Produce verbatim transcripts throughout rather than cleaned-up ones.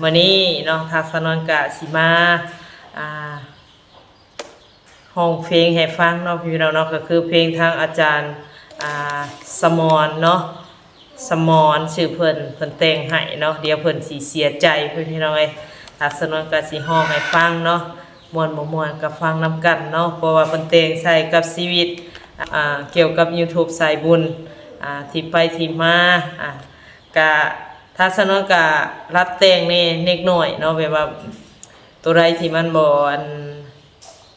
มื้อนี้เนาะ ทางสาวนวลกะสิมา อ่า ร้องเพลงให้ฟังเนาะพี่น้องเนาะ ก็คือเพลงทางอาจารย์ อ่า สมรเนาะ สมรชื่อเพิ่น เพิ่นแต่งให้เนาะ เดี๋ยวเพิ่นสิเสียใจพี่น้องเอ้ย ทางสาวนวลกะสิร้องให้ฟังเนาะ ม่วนบ่ม่วนก็ฟังนำกันเนาะ เพราะว่าเพิ่นแต่งใส่กับชีวิต อ่า เกี่ยวกับยูทูบสายบุญ อ่า ที่ไปที่มา อ่า กะ ทางสาวนวลกะดัดแต่งแหน่เล็กน้อยเนาะ แบบว่า ตัวใดที่มันบ่อัน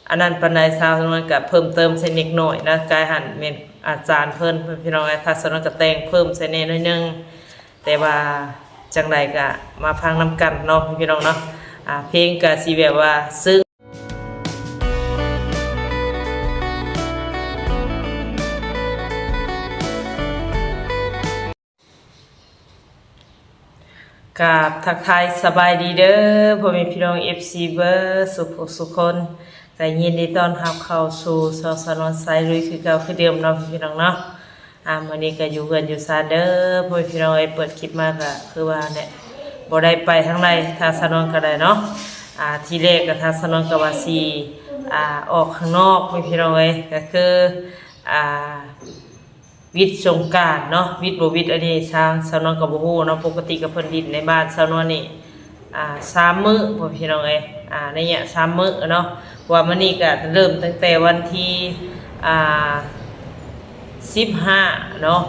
อันนั้นปานใด ทางสาวนวลกะเพิ่มเติมใส่เล็กน้อยนะ กายหันแม่นอาจารย์เพิ่น พี่น้องเอ้ย ทางสาวนวลกะแต่งเพิ่มใส่แหน่หน่อยหนึ่ง แต่ว่าจั่งใดกะมาฟังนำกันเนาะพี่น้องเนาะ อ่า เพลงกะสิแบบว่าซึ้ง กราบทักทายสบายดีเด้อ พ่อแม่พี่น้อง เอฟซี เบิดสุขสุขคน ก็ยินดีต้อนรับเข้าสู่ช่องสาวนวลสายลุยคือเก่าคือเดิมเนาะพี่น้องเนาะ อ่า มื้อนี้ก็อยู่เฮือนอยู่ซานเด้อ พ่อแม่พี่น้องเอ้ย เปิดคลิปมาก็คือว่าเนี่ย บ่ได้ไปทางใด ทางสาวนวลก็ได้เนาะ อ่า ทีแรกก็ทางสาวนวลก็ว่าสิ อ่า ออกข้างนอก พ่อแม่พี่น้องเอ้ย ก็คือ อ่า หวิดสงกรานต์เนาะ หวิดบ่หวิดอันนี้ทางสาวนวลก็บ่ฮู้เนาะ ปกติก็เพิ่นหลิ้นในบ้านสาวนวลนี่ อ่า สามมื้อพ่อพี่น้องเอ้ย อ่า ในระยะสามมื้อเนาะ เพราะว่ามื้อนี้ก็เริ่มตั้งแต่วันที่ อ่า สิบห้าเนาะ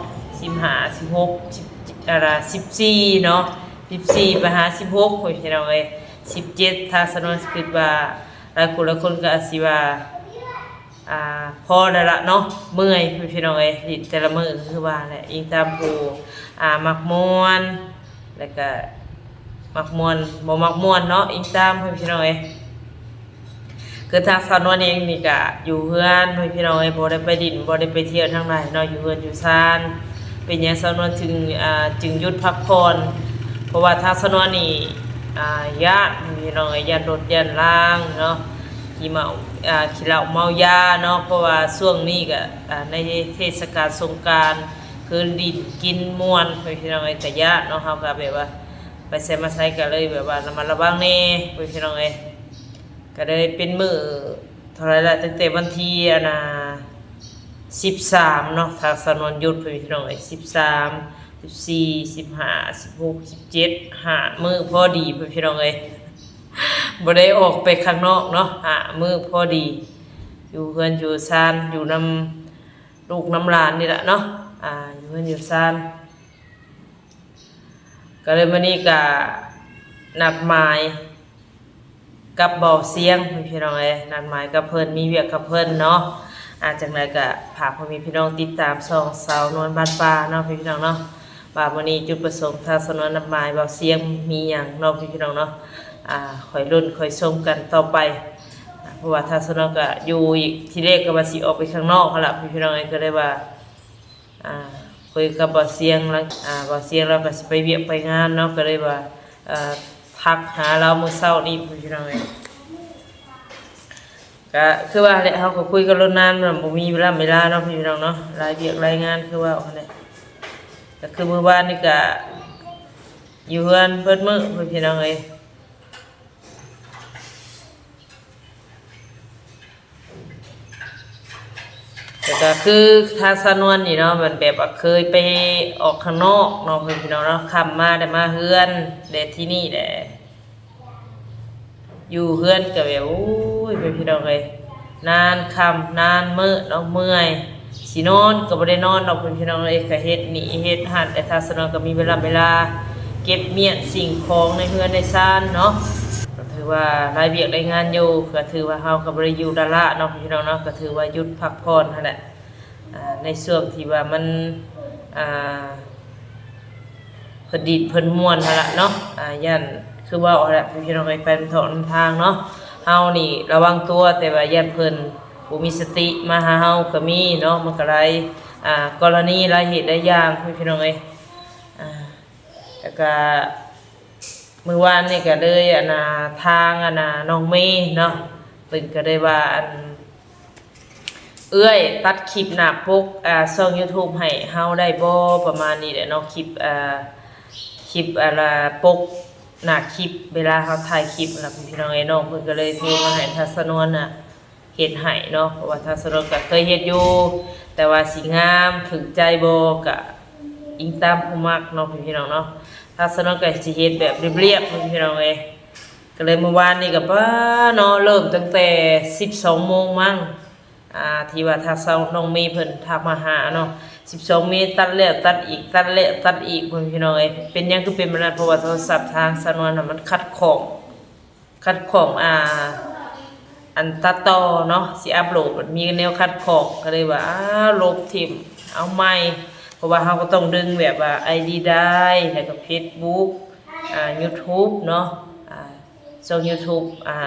สิบห้า สิบหก สิบ อ่า สิบสี่เนาะ สิบสี่ไปหาสิบหกพ่อพี่น้องเอ้ย สิบเจ็ด ทางสาวนวลคิดว่าหลายคนหลายคนก็อาจสิว่า อ่า พอแล้วละเนาะ เมื่อยพี่น้องเอ้ย หลิ้นแต่ละมื้อก็คือว่าแหละ อิงตามผู้ อ่า มักม่วน แล้วก็มักม่วน บ่มักม่วนเนาะ อิงตามพี่น้องเอ้ย คือทางสาวนวลเองนี่ก็อยู่เฮือนพี่น้องเอ้ย บ่ได้ไปหลิ้น บ่ได้ไปเที่ยวทางใดเนาะ อยู่เฮือนอยู่ซาน เป็นหยังสาวนวลถึง อ่า จึงหยุดพักผ่อน เพราะว่าทางสาวนวลนี่ อ่า ย้านพี่น้องเอ้ย ย้านรถย้านลางเนาะ ขี้เมา อ่า ขี้เหล้าเมายาเนาะ เพราะว่าช่วงนี้ก็ อ่า ในเทศกาลสงกรานต์ คือหลิ้นกินม่วนพี่น้องเอ้ย ก็ย้านเนาะ เฮาก็แบบว่าไปไสมาไสก็เลยแบบว่าระมัดระวังแหน่พี่น้องเอ้ย ก็เลยเป็นมื้อเท่าไหร่ละ ตั้งแต่วันที่อันน่ะ สิบสามเนาะ ทางสาวนวลหยุดพี่น้องเอ้ย สิบสาม สิบสี่ สิบห้า สิบหก สิบเจ็ด ห้ามื้อพอดีพี่น้องเอ้ย บ่ได้ออกไปข้างนอกเนาะ ห้ามื้อพอดี อยู่เฮือนอยู่ซาน อยู่นำลูกนำหลานนี่แหละเนาะ อ่า อยู่เฮือนอยู่ซาน ก็เลยมื้อนี้ก็นัดหมายกับบ่าวเสียงพี่น้องเอ้ย นัดหมายกับเพิ่น มีเวียกกับเพิ่นเนาะ อ่า จั่งใดก็ฝากพ่อแม่พี่น้องติดตามช่องสาวนวลบ้านป่าเนาะพี่น้องเนาะ ว่ามื้อนี้จุดประสงค์ทางสาวนวลนัดหมายบ่าวเสียงมีหยังเนาะพี่น้องเนาะ อ่า คอยลุ้นคอยชมกันต่อไป อ่า เพราะว่าทางสาวนวลก็อยู่อีก ทีแรกก็ว่าสิออกไปข้างนอกหั้นล่ะพี่น้องเอ้ย ก็เลยว่า อ่า คุยกับบ่าวเสียงแล้ว อ่า บ่าวเสียงลาวก็สิไปเวียกไปงานเนาะ ก็เลยว่า เอ่อ ทักหาลาวมื้อเช้านี้พี่น้องเอ้ย ก็คือว่าแหละ เฮาก็คุยกันล่วงหน้า มันบ่มีเวลา เวลาเนาะพี่น้องเนาะ หลายเวียกหลายงานคือว่าหั่นแหละ ก็คือมื้อวานนี่ก็อยู่เฮือนเบิดมื้อพี่น้องเอ้ย แล้วก็คือทางสาวนวลนี่เนาะ มันแบบว่าเคยไปออกข้างนอกเนาะพี่น้องเนาะ ค่ำมาได้มาเฮือน แต่ที่นี่แหละ อยู่เฮือนก็แบบ โอ้ย พี่น้องเอ้ย นานค่ำนานมื้อเนาะ เมื่อย สินอนก็บ่ได้นอนดอกพี่น้องเอ้ย ก็เฮ็ดนี่เฮ็ดหั่น แต่ทางสาวนวลก็มีเวลา เวลาเก็บเมี้ยนสิ่งของในเฮือนในซานเนาะ ก็ถือว่าหลายเวียกหลายงานอยู่ ก็ถือว่าเฮาก็บ่ได้อยู่ละละเนาะพี่น้องเนาะ ก็ถือว่าหยุดพักผ่อนหั่นแหละ อ่า ในช่วงที่ว่ามัน อ่า เพิ่นดีดเพิ่นม่วนหั่นล่ะเนาะ อ่า ย้านคือเว้าหั่นล่ะพี่น้องเอ้ย ไปนำเถาะนำทางเนาะ เฮานี่ระวังตัว แต่ว่าย้านเพิ่นบ่มีสติมาหาเฮาก็มีเนาะ มันก็หลาย อ่า กรณีหลายเหตุหลายอย่างพี่น้องเอ้ย อ่า แล้วก็มื้อวานนี่ก็เลย อันน่ะ ทาง อันน่ะ น้องเมย์เนาะ เพิ่นก็ได้ว่า อัน เอื้อยตัดคลิปหน้าปก อ่า ช่องยูทูบให้เฮาได้บ่ ประมาณนี้แหละเนาะ คลิป อ่า คลิป อ่า ปก หน้าคลิป เวลาเฮาถ่ายคลิปนั่นล่ะพี่น้องเอ้ย น้องเพิ่นก็เลยโทรมาให้ทางสาวนวลน่ะเฮ็ดให้เนาะ เพราะว่าทางสาวนวลก็เคยเฮ็ดอยู่ แต่ว่าสิงามถูกใจบ่ก็อิงตามผู้มักเนาะพี่น้องเนาะ ทางสาวนวลก็สิเฮ็ดแบบเรียบๆ พี่น้องเอ้ย ก็เลยเมื่อวานนี้ก็ ป๊าเนาะ เริ่มตั้งแต่สิบสองโมงมั้ง อ่า ที่ว่าทางสาวน้องเมย์เพิ่นทักมาหาเนาะ สิบสองเมย์ตัดแล้วตัดอีก ตัดแล้วตัดอีก พ่อแม่พี่น้องเอ้ย เป็นหยังคือเป็นแบบนั้น เพราะว่าโทรศัพท์ทางสาวนวลน่ะมันขัดข้อง ขัดข้อง อ่า อันตัดต่อเนาะ สิอัปโหลดมันมีแนวขัดข้อง ก็เลยว่า อ้าว ลบถิ่ม เอาใหม่ เพราะว่าเฮาก็ต้องดึงแบบว่า ไอดี ไดร์ แล้วก็ Facebook อ่า YouTube เนาะ อ่า ช่อง YouTube อ่า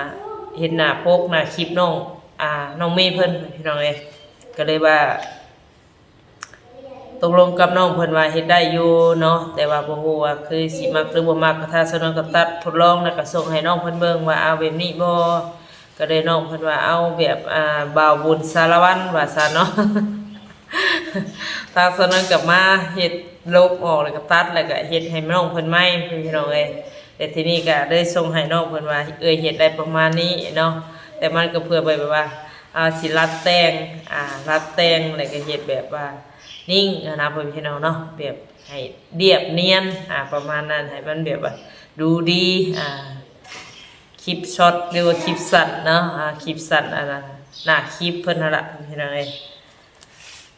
เห็นหน้าปกหน้าคลิปน้อง อ่า น้องเมย์เพิ่น พี่น้องเอ้ย ก็เลยว่า ตกลงกับน้องเพิ่นว่าเฮ็ดได้อยู่เนาะ แต่ว่าบ่ฮู้ว่าคือสิมักหรือบ่มัก ก็ถ้าสาวนวลก็ตัดทดลอง แล้วก็ส่งให้น้องเพิ่นเบิ่งว่าเอาแบบนี้บ่ ก็เลยน้องเพิ่นว่าเอาแบบ อ่า บ่าวบุญสารวัตรว่าซั่นเนาะ ทางสาวนวลก็มาเฮ็ดลบออก แล้วก็ตัด แล้วก็เฮ็ดให้น้องเพิ่นใหม่ พี่น้องเอ้ย แต่ทีนี้ก็เลยส่งให้น้องเพิ่นว่า เอื้อยเฮ็ดได้ประมาณนี้เนาะ แต่มันก็เพื่อแบบว่า อ่า สิดัดแต่ง อ่า ดัดแต่ง แล้วก็เฮ็ดแบบว่านิ่งหั้นนะ พ่อแม่พี่น้องเนาะ แบบให้เรียบเนียน อ่า ประมาณนั้น ให้มันแบบว่าดูดี อ่า คลิปช็อตหรือว่าคลิปสั้นเนาะ อ่า คลิปสั้น อันนั้น หน้าคลิปเพิ่นหั่นล่ะ พี่น้องเอ้ย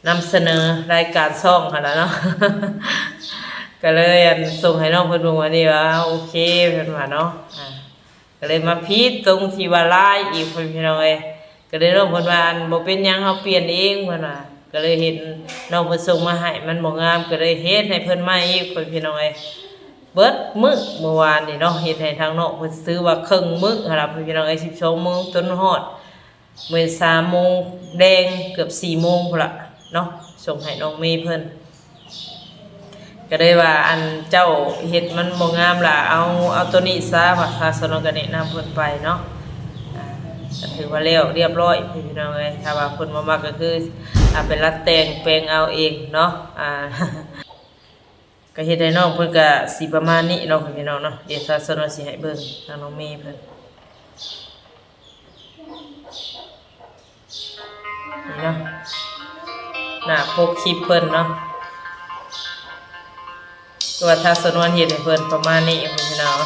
นำเสนอรายการช่องหั่นล่ะเนาะ ก็เลยอันส่งให้น้องเพิ่นเบิ่งว่านี่ว่า โอเค เพิ่นว่าเนาะ อ่า ก็เลยมาผิดตรงที่ว่าลายอีก พ่อแม่พี่น้องเอ้ย ก็เลยน้องเพิ่นว่า อัน บ่เป็นหยัง เฮาเปลี่ยนเอง เพิ่นว่า ก็เลยเห็นน้องเพิ่นส่งมาให้ มันบ่งาม ก็เลยเฮ็ดให้เพิ่นใหม่อีก พ่อแม่พี่น้องเอ้ย เบิดมื้อเมื่อวานนี่เนาะ เฮ็ดให้ทางน้องเพิ่น ถือว่าครึ่งมื้อหั่นล่ะ พ่อแม่พี่น้องเอ้ย สิบสองโมงจนฮอดมื้อสามโมงแลง เกือบสี่โมงพุ้นล่ะเนาะ ส่งให้น้องเมย์เพิ่น ก็เลยว่า อันเจ้าเฮ็ดมันบ่งามล่ะ เอา เอาตัวนี้ซะ ว่าซะ สาวนวลก็แนะนำเพิ่นไปเนาะ อ่า ก็ถือว่าแล้วเรียบร้อย พี่น้องเอ้ย ถ้าว่าเพิ่นบ่มักก็คือเอาไปดัดแต่งแปลงเอาเองเนาะ อ่า ก็เฮ็ดให้น้องเพิ่นก็สิประมาณนี้เนาะ พี่น้องเนาะ เดี๋ยวสาวนวลสิให้เบิ่งทางน้องเมย์เพิ่น นี่เนาะ หน้าปกคลิปเพิ่นเนาะ ตัวทางสาวนวลเฮ็ดให้เพิ่นประมาณนี้ พี่น้อง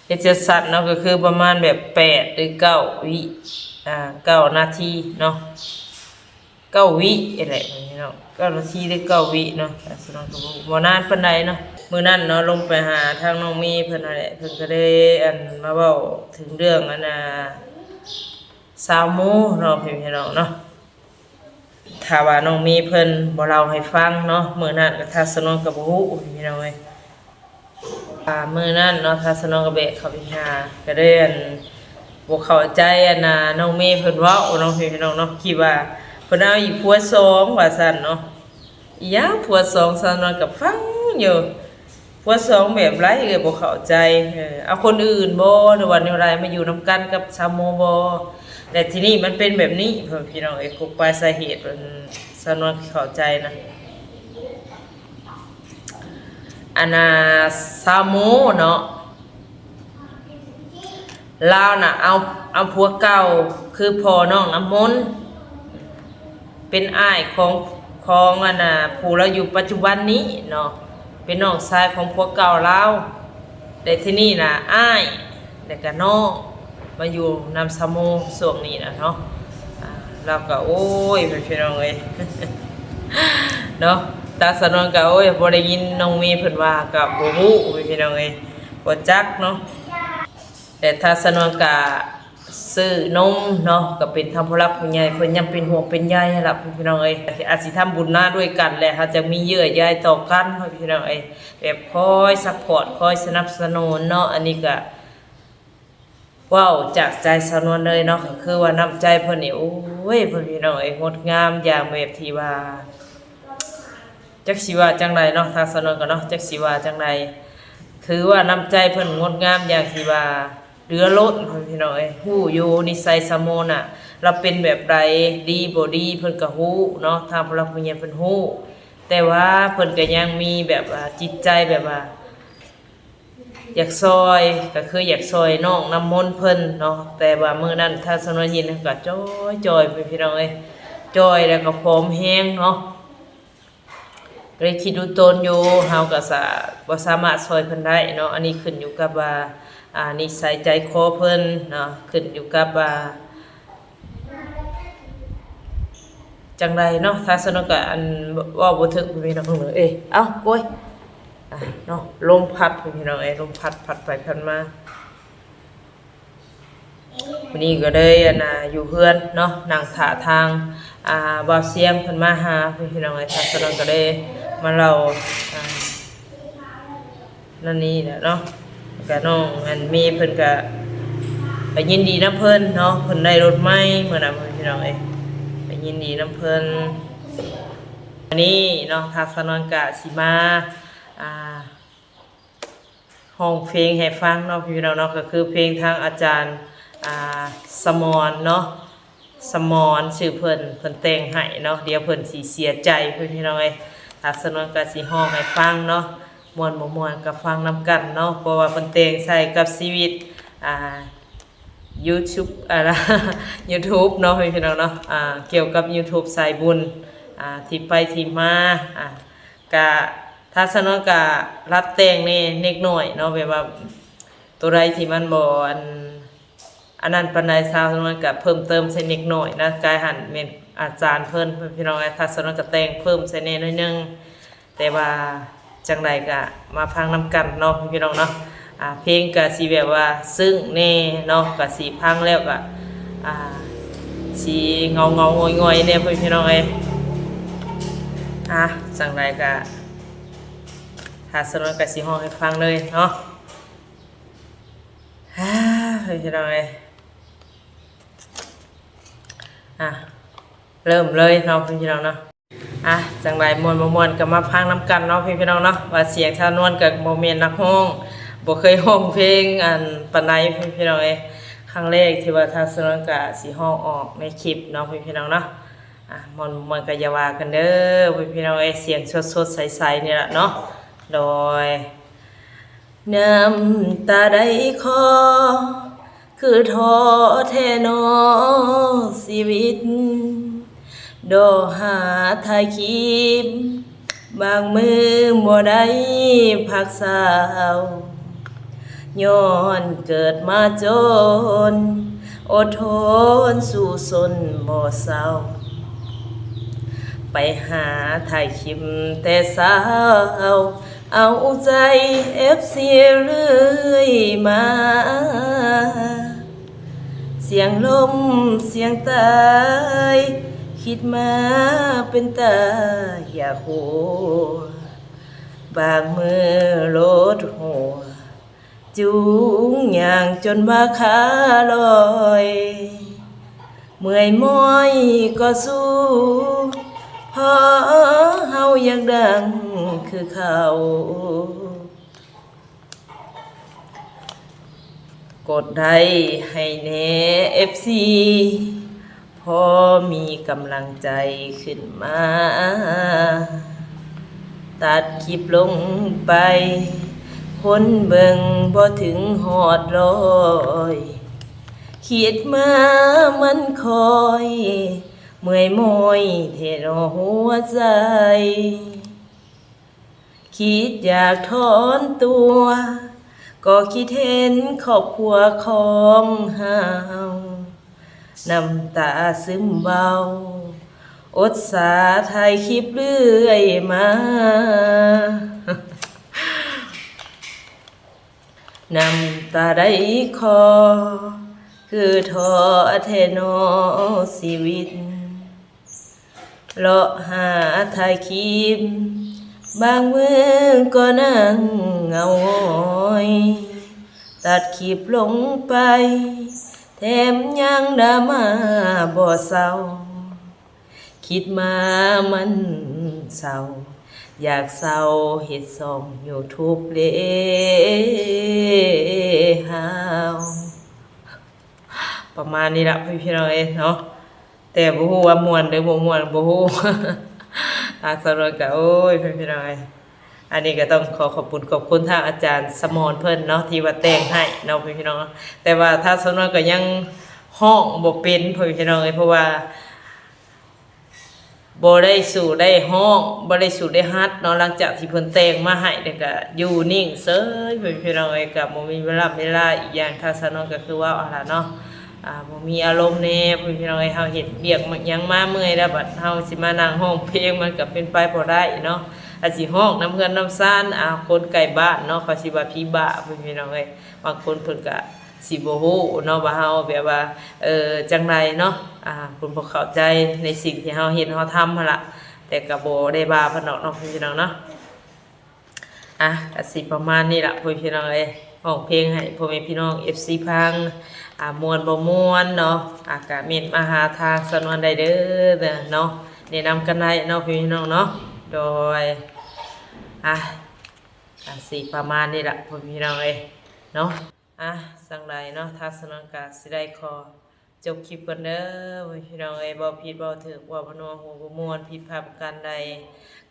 เฮ็ดสั้นๆเนาะ ก็คือประมาณแบบแปดหรือเก้าวิ อ่า เก้านาทีเนาะ เก้าวินี่แหละ พี่น้อง เก้านาทีหรือเก้าวิเนาะ แต่สาวนวลก็บ่ บ่นานปานใดเนาะ มื้อนั้นเนาะ ลงไปหาทางน้องเมย์เพิ่นนั่นแหละ เพิ่นก็ได้ อัน มาเว้าถึงเรื่อง อันน่ะ สาวโมเนาะ พี่น้องเนาะ ถ้าว่าน้องเมย์เพิ่นบ่เล่าให้ฟังเนาะ มื้อนั้นก็ทางสาวนวลก็บ่ฮู้ พี่น้องเอ้ย อ่า มื้อนั้นเนาะ ทางสาวนวลก็แบกเข้าไปหา ก็เลย อัน บ่เข้าใจ อันน่ะ น้องเมย์เพิ่นเว้าเนาะ พี่น้องเนาะ คิดว่าเพิ่นเอาอีกผัวสองว่าซั่นเนาะ อีหยังผัวสอง สาวนวลก็ฟังอยู่ ผัวสองแบบใด เอื้อยบ่เข้าใจ เออ เอาคนอื่นบ่ หรือว่าแนวใด มาอยู่นำกันกับสาวโมบ่ และทีนี้มันเป็นแบบนี้ พี่น้องเอ้ย กกปลายสาเหตุมัน สาวนวลเข้าใจนะ อันน่ะ สาวโมเนาะ ลาวน่ะ เอา เอาผัวเก่า คือพ่อน้องน้ำมนต์ เป็นอ้ายของ ของ อันน่ะ ผู้ลาวอยู่ปัจจุบันนี้เนาะ เป็นน้องชายของผัวเก่าลาว แต่ทีนี้น่ะ อ้าย แล้วก็น้อง มาอยู่นำสาวโมช่วงนี้น่ะเนาะ อ่า ลาวก็ โอ้ย พี่น้องเอ้ย เนาะ ทางสาวนวลก็ โอ้ย บ่ได้ยินน้องเมย์เพิ่นว่า ก็บ่ฮู้ พี่น้องเอ้ย บ่จักเนาะ แต่ทางสาวนวลก็ซื้อนมเนาะ ก็เป็นทางผู้หลักผู้ใหญ่ เพิ่นยังเป็นห่วงเป็นใยหั่นล่ะ พี่น้องเอ้ย อาจสิทำบุญมาด้วยกันแหละ เฮาจะมีเยื่อใยต่อกัน พี่น้องเอ้ย แบบคอยซัพพอร์ต คอยสนับสนุนเนาะ อันนี้ก็ เว้าจากใจสาวนวลเลยเนาะ ก็คือว่าน้ำใจเพิ่นนี่ โอ้ย เพิ่นพี่น้องเอ้ย งดงามอย่างแบบที่ว่า จักสิว่าจั่งใดเนาะ ทางสาวนวลก็เนาะ จักสิว่าจั่งใด ถือว่าน้ำใจเพิ่นงดงามอย่างที่ว่าเหลือล้น พี่น้องเอ้ย ฮู้อยู่นิสัยสาวโมน่ะ ลาวเป็นแบบใด ดีบ่ดี เพิ่นก็ฮู้เนาะ ทางผู้หลักผู้ใหญ่เพิ่นฮู้ แต่ว่าเพิ่นก็ยังมีแบบว่าจิตใจแบบว่า อยากซอย ก็คืออยากซอยน้องน้ำมนต์เพิ่นเนาะ แต่ว่ามื้อนั้นทางสาวนวลยินก็จ่อยๆ พี่น้องเอ้ย จ่อยแล้วก็ผอมแฮงเนาะ ก็เลยคิดดูตนอยู่ เฮาก็สา บ่สามารถซอยเพิ่นได้เนาะ อันนี้ขึ้นอยู่กับว่า อ่า นิสัยใจคอเพิ่นเนาะ ขึ้นอยู่กับว่า จั่งใดเนาะ ทางสาวนวลก็อันเว้าบ่ถึก พี่น้องเอ้ย เอ้า โอ้ย อ่ะเนาะ ลมพัด พี่น้องเอ้ย ลมพัด พัดไปพัดมา มื้อนี้ก็เลยอันน่ะอยู่เฮือนเนาะ นั่งท่าทาง อ่า บ่าวเสียงเพิ่นมาหา พี่น้องเอ้ย ทางสาวนวลก็เลยมาเล่า อ่า นั่นนี่แหละเนาะ ก็น้องอันเมย์เพิ่นก็ ก็ยินดีนำเพิ่นเนาะ เพิ่นได้รถใหม่มื้อนั้น พี่น้องเอ้ย ก็ยินดีนำเพิ่น อันนี้เนาะ ทางสาวนวลก็สิมา อ่า ร้องเพลงให้ฟังเนาะ พี่น้องเนาะ ก็คือเพลงทางอาจารย์ อ่า สมรเนาะ สมรชื่อเพิ่น เพิ่นแต่งให้เนาะ เดี๋ยวเพิ่นสิเสียใจ พี่น้องเอ้ย ทางสาวนวลก็สิร้องให้ฟังเนาะ ม่วนบ่ม่วนก็ฟังนำกันเนาะ เพราะว่าเพิ่นแต่งใส่กับชีวิต อ่า YouTube อ่า YouTube เนาะ พี่น้องเนาะ อ่า เกี่ยวกับ YouTube สายบุญ อ่า ที่ไปที่มา อ่า กะ ทางสาวนวลกะดัดแต่งแหน่เล็กน้อยเนาะ แบบว่า ตัวใดที่มันบ่อัน อันนั้นปานใด ทางสาวนวลกะเพิ่มเติมใส่เล็กน้อยนะ กายหันแม่นอาจารย์เพิ่น พี่น้องเอ้ย ทางสาวนวลกะแต่งเพิ่มใส่แหน่หน่อยหนึ่ง แต่ว่าจั่งใดกะมาฟังนำกันเนาะ พี่น้องเนาะ อ่า เพลงกะสิแบบว่าซึ้งแหน่เนาะ กะสิฟังแล้วกะ อ่า สิเหงาๆ ง่อยๆ แหน่ พี่น้องเอ้ย อ่ะ จั่งใดกะ ทางสาวนวลกะสิร้องให้ฟังเลยเนาะ อ่า พี่น้องเอ้ย อ่ะ เริ่มเลยเนาะ พี่น้องเนาะ อ่ะ จั่งใดม่วนบ่ม่วนก็มาฟังนำกันเนาะ พี่น้องเนาะ ว่าเสียงสาวนวลก็บ่แม่นนักร้อง บ่เคยร้องเพลงอันปานใด พี่น้องเอ้ย ครั้งแรกที่ว่าทางสาวนวลก็สิร้องออกในคลิปเนาะ พี่น้องเนาะ อ่ะ ม่วนบ่ม่วนก็อย่าว่ากันเด้อ พี่น้องเอ้ย เสียงสดๆ ใสๆ นี่แหละเนาะ โดย น้ำตาไหลคลอ คือท้อแท้น้อชีวิต ดอกหาถ่ายคลิป บางมื้อบ่ได้พักเศร้า ย้อนเกิดมาจน อดทนสู้ซนบ่เศร้า ไปหาถ่ายคลิปแต่เช้า เอาใจเอฟซีเรื่อยมา เสียงลมเสียงตาย คิดมาเป็นตาอยากหัว บางมื้อโลดหัว จูงย่างจนว่าขาลอย เมื่อยมอยก็สู้ เพราะเฮาอยากดังคือเขา กดไลค์ให้แหน่เอฟซี พอมีกำลังใจขึ้นมา ตัดคลิปลงไป คนเบิ่งบ่ถึงฮอดร้อย คิดมามันคอย เมื่อยมอยแท้หนอหัวใจ คิดอยากถอนตัว ก็คิดเห็นครอบครัวของเฮา น้ำตาซึมเบา อดสาถ่ายคลิปเรื่อยมา น้ำตาไหลคลอ คือท้อแท้หนอชีวิต เลาะหาถ่ายคลิป บางมื้อก็นั่งเหงาหงอย ตัดคลิปลงไป แถมยังดราม่าบ่เซา คิดมามันเศร้า อยากเซาเฮ็ดช่องยูทูบเลยฮาว ประมาณนี้ละพี่น้องเอ้ยเนาะ แต่บ่ฮู้ว่าม่วนหรือบ่ม่วนบ่ฮู้ ทางสาวนวลก็ โอ้ย พี่น้องเอ้ย อันนี้ก็ต้องขอขอบคุณขอบคุณทางอาจารย์สมรเพิ่นเนาะ ที่ว่าแต่งให้เนาะพี่น้องเนาะ แต่ว่าทางสาวนวลก็ยังฮ้องบ่เป็นพี่น้องเอ้ย เพราะว่าบ่ได้สู่ได้ฮ้อง บ่ได้สู่ได้ฮัดเนาะ หลังจากที่เพิ่นแต่งมาให้แล้วก็อยู่นิ่งเฉยพี่น้องเอ้ย ก็บ่มีเวลาเวลา อีกอย่างทางสาวนวลก็คือว่าเอาล่ะเนาะ อ่า บ่มีอารมณ์แน่พี่น้องเอ้ย เฮาเฮ็ดเวียกหยังมาเมื่อยแล้ว บัดเฮาสิมานั่งฮ้องเพลงมันก็เป็นไปบ่ได้เนาะ อาจสิฮ้องนำเฮือนนำซาน อ่า คนใกล้บ้านเนาะ เขาสิว่าผีบ้าพี่น้องเอ้ย บางคนเพิ่นก็สิบ่ฮู้เนาะว่าเฮาแบบว่า เอ่อ จั่งใดเนาะ อ่า เพิ่นบ่เข้าใจในสิ่งที่เฮาเฮ็ดเฮาทำหั้นล่ะ แต่ก็บ่ได้ว่าเพิ่นดอกเนาะพี่น้องเนาะ อ่ะ ก็สิประมาณนี้ล่ะพ่อแม่พี่น้องเอ้ย ฮ้องเพลงให้พ่อแม่พี่น้อง เอฟซี ฟัง อ่า ม่วนบ่ม่วนเนาะ อ่า ก็เม้นมาหาทางสาวนวลได้เด้อเนาะ แนะนำกันได้เนาะพ่อแม่พี่น้องเนาะ โดย อ่ะ ก็สิประมาณนี้ล่ะพ่อแม่พี่น้องเอ้ยเนาะ อ่ะ จั่งใดเนาะ ทางสาวนวลก็สิได้ขอจบคลิปก่อนเด้อพ่อแม่พี่น้องเอ้ย เว้าผิดเว้าถูก เว้าบ่นัว หูบ่ม่วน ผิดพลาดประการใด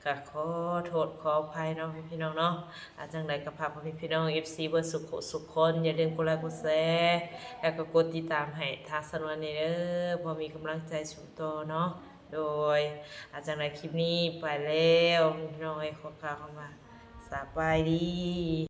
ก็ขอโทษขออภัยเนาะพี่น้องเนาะ อ่ะ จั่งใดก็ฝากพ่อแม่พี่น้อง เอฟซี เบิดสุขสุขคน อย่าลืมกดไลค์กดแชร์ แล้วก็กดติดตามให้ทางสาวนวลนี่เด้อ เพื่อมีกำลังใจสู้ต่อเนาะ โดย อ่ะ จั่งใดคลิปนี้ไปแล้วพี่น้องเอ้ย ขอกล่าวคำว่าสบายดี